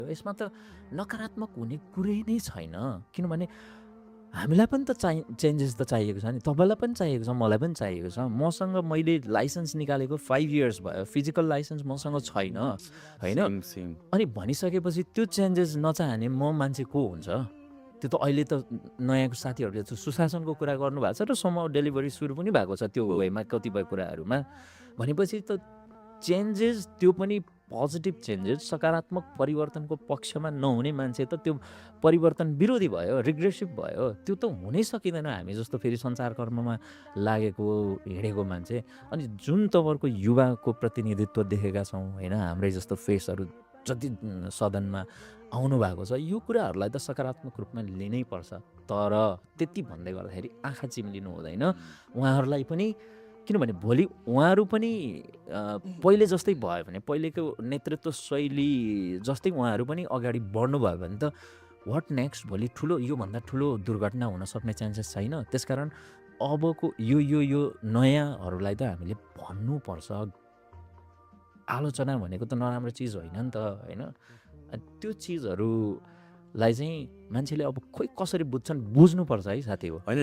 यसमा त नकारात्मक हुने कुरै नै छैन, किनभने हामीलाई पनि त चेन्जेस त चाहिएको छ नि, तपाईँलाई पनि चाहिएको छ, मलाई पनि चाहिएको छ। मसँग मैले लाइसेन्स निकालेको 5 इयर्स भयो, फिजिकल लाइसेन्स मसँग छैन, होइन? सेम अनि भनिसकेपछि त्यो चेन्जेस नचाहने मान्छे को हुन्छ? त्यो त अहिले त नयाँ साथीहरूले त सुशासनको कुरा गर्नुभएको छ र समहाउ डेलिभरी सुरु पनि भएको छ त्यो वेमा, कतिपय कुराहरूमा। भनेपछि त चेन्जेस, त्यो पनि पोजिटिभ चेन्जेस, सकारात्मक परिवर्तनको पक्षमा नहुने मान्छे त त्यो परिवर्तन विरोधी भयो, रिग्रेसिभ भयो। त्यो त हुनै सकिँदैन हामी जस्तो फेरि सञ्चार कर्ममा लागेको हिँडेको मान्छे। अनि जुन तपाईँहरूको युवाको प्रतिनिधित्व देखेका छौँ, होइन, हाम्रै जस्तो फेसहरू जति सदनमा आउनु भएको छ, यो कुराहरूलाई त सकारात्मक रूपमा लिनै पर्छ। तर त्यति भन्दै गर्दाखेरि आँखा चिम्लिनु हुँदैन उहाँहरूलाई पनि, किनभने भोलि उहाँहरू पनि पहिले जस्तै भयो भने, पहिलेको नेतृत्व शैली जस्तै उहाँहरू पनि अगाडि बढ्नुभयो भने त वाट नेक्स्ट? भोलि ठुलो, योभन्दा ठुलो दुर्घटना हुन सक्ने चान्सेस छैन। त्यसकारण अबको यो नयाँहरूलाई त हामीले भन्नुपर्छ। आलोचना भनेको त नराम्रो चिज होइन नि त, होइन? त्यो चिजहरूलाई चाहिँ मान्छेले अब खोइ कसरी बुझ्छन्, बुझ्नुपर्छ है साथी हो। होइन